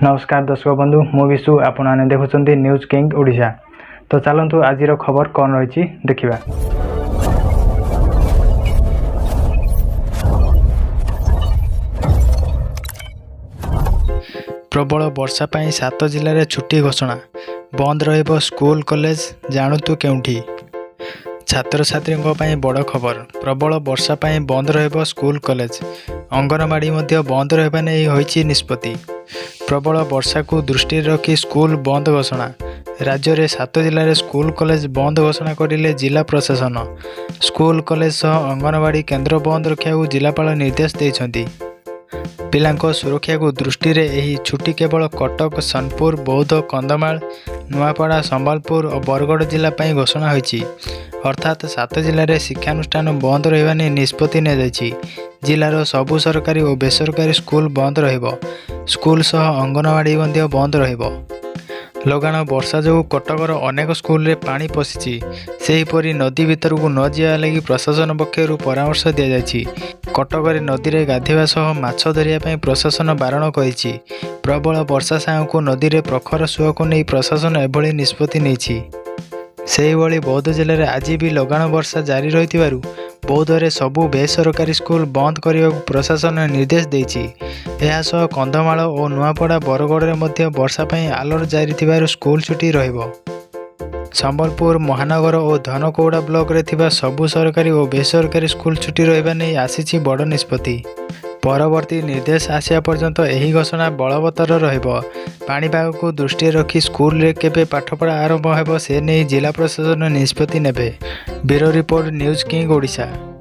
ନମସ୍କାର ଦର୍ଶକ ବନ୍ଧୁ, ମୁଁ ବିଶୁ, ଆପଣମାନେ ଦେଖୁଛନ୍ତି ନ୍ୟୁଜ୍ କିଙ୍ଗ ଓଡ଼ିଶା। ତ ଚାଲନ୍ତୁ ଆଜିର ଖବର କ'ଣ ରହିଛି ଦେଖିବା। ପ୍ରବଳ ବର୍ଷା ପାଇଁ 7 ଜିଲ୍ଲାରେ ଛୁଟି ଘୋଷଣା, ବନ୍ଦ ରହିବ ସ୍କୁଲ କଲେଜ, ଜାଣନ୍ତୁ କେଉଁଠି। ଛାତ୍ରଛାତ୍ରୀଙ୍କ ପାଇଁ ବଡ଼ ଖବର। ପ୍ରବଳ ବର୍ଷା ପାଇଁ ବନ୍ଦ ରହିବ ସ୍କୁଲ କଲେଜ, ଅଙ୍ଗନବାଡ଼ି ମଧ୍ୟ ବନ୍ଦ ରହିବା ନେଇ ହୋଇଛି ନିଷ୍ପତ୍ତି। ପ୍ରବଳ ବର୍ଷାକୁ ଦୃଷ୍ଟିରେ ରଖି ସ୍କୁଲ ବନ୍ଦ ଘୋଷଣା। ରାଜ୍ୟରେ 7 ଜିଲ୍ଲାରେ ସ୍କୁଲ କଲେଜ ବନ୍ଦ ଘୋଷଣା କରିଲେ ଜିଲ୍ଲା ପ୍ରଶାସନ। ସ୍କୁଲ କଲେଜ ସହ ଅଙ୍ଗନବାଡ଼ି କେନ୍ଦ୍ର ବନ୍ଦ ରଖିବାକୁ ଜିଲ୍ଲାପାଳ ନିର୍ଦ୍ଦେଶ ଦେଇଛନ୍ତି। ପିଲାଙ୍କ ସୁରକ୍ଷାକୁ ଦୃଷ୍ଟିରେ ଏହି ଛୁଟି କେବଳ କଟକ, ସୋନପୁର, ବୌଦ୍ଧ, କନ୍ଧମାଳ, ନୂଆପଡ଼ା, ସମ୍ବଲପୁର ଓ ବରଗଡ଼ ଜିଲ୍ଲା ପାଇଁ ଘୋଷଣା ହୋଇଛି। ଅର୍ଥାତ୍ 7 ଜିଲ୍ଲାରେ ଶିକ୍ଷାନୁଷ୍ଠାନ ବନ୍ଦ ରହିବା ନେଇ ନିଷ୍ପତ୍ତି ନିଆଯାଇଛି। ଜିଲ୍ଲାର ସବୁ ସରକାରୀ ଓ ବେସରକାରୀ ସ୍କୁଲ ବନ୍ଦ ରହିବ। ସ୍କୁଲ ସହ ଅଙ୍ଗନବାଡ଼ି ମଧ୍ୟ ବନ୍ଦ ରହିବ। ଲଗାଣ ବର୍ଷା ଯୋଗୁଁ କଟକର ଅନେକ ସ୍କୁଲରେ ପାଣି ପଶିଛି। ସେହିପରି ନଦୀ ଭିତରକୁ ନ ଯିବା ଲାଗି ପ୍ରଶାସନ ପକ୍ଷରୁ ପରାମର୍ଶ ଦିଆଯାଇଛି। କଟକରେ ନଦୀରେ ଗାଧୋଇବା ସହ ମାଛ ଧରିବା ପାଇଁ ପ୍ରଶାସନ ବାରଣ କରିଛି। ପ୍ରବଳ ବର୍ଷା ସାଙ୍ଗକୁ ନଦୀରେ ପ୍ରଖର ସୁଅକୁ ନେଇ ପ୍ରଶାସନ ଏଭଳି ନିଷ୍ପତ୍ତି ନେଇଛି। ସେହିଭଳି ବୌଦ୍ଧ ଜିଲ୍ଲାରେ ଆଜି ବି ଲଗାଣ ବର୍ଷା ଜାରି ରହିଥିବାରୁ ବୌଦ୍ଧରେ ସବୁ ବେସରକାରୀ ସ୍କୁଲ ବନ୍ଦ କରିବାକୁ ପ୍ରଶାସନ ନିର୍ଦ୍ଦେଶ ଦେଇଛି। ଏହାସହ କନ୍ଧମାଳ ଓ ନୂଆପଡ଼ା, ବରଗଡ଼ରେ ମଧ୍ୟ ବର୍ଷା ପାଇଁ ଆଲର୍ଟ ଜାରି ଥିବାରୁ ସ୍କୁଲ ଛୁଟି ରହିବ। ସମ୍ବଲପୁର ମହାନଗର ଓ ଧନକଉଡ଼ା ବ୍ଲକରେ ଥିବା ସବୁ ସରକାରୀ ଓ ବେସରକାରୀ ସ୍କୁଲ ଛୁଟି ରହିବା ନେଇ ଆସିଛି ବଡ଼ ନିଷ୍ପତ୍ତି। ପରବର୍ତ୍ତୀ ନିର୍ଦ୍ଦେଶ ଆସିବା ପର୍ଯ୍ୟନ୍ତ ଏହି ଘୋଷଣା ବଳବତ୍ତର ରହିବ। ପାଣିପାଗକୁ ଦୃଷ୍ଟିରେ ରଖି ସ୍କୁଲରେ କେବେ ପାଠପଢ଼ା ଆରମ୍ଭ ହେବ ସେ ନେଇ ଜିଲ୍ଲା ପ୍ରଶାସନ ନିଷ୍ପତ୍ତି ନେବେ। Bureau report, news king Odisha.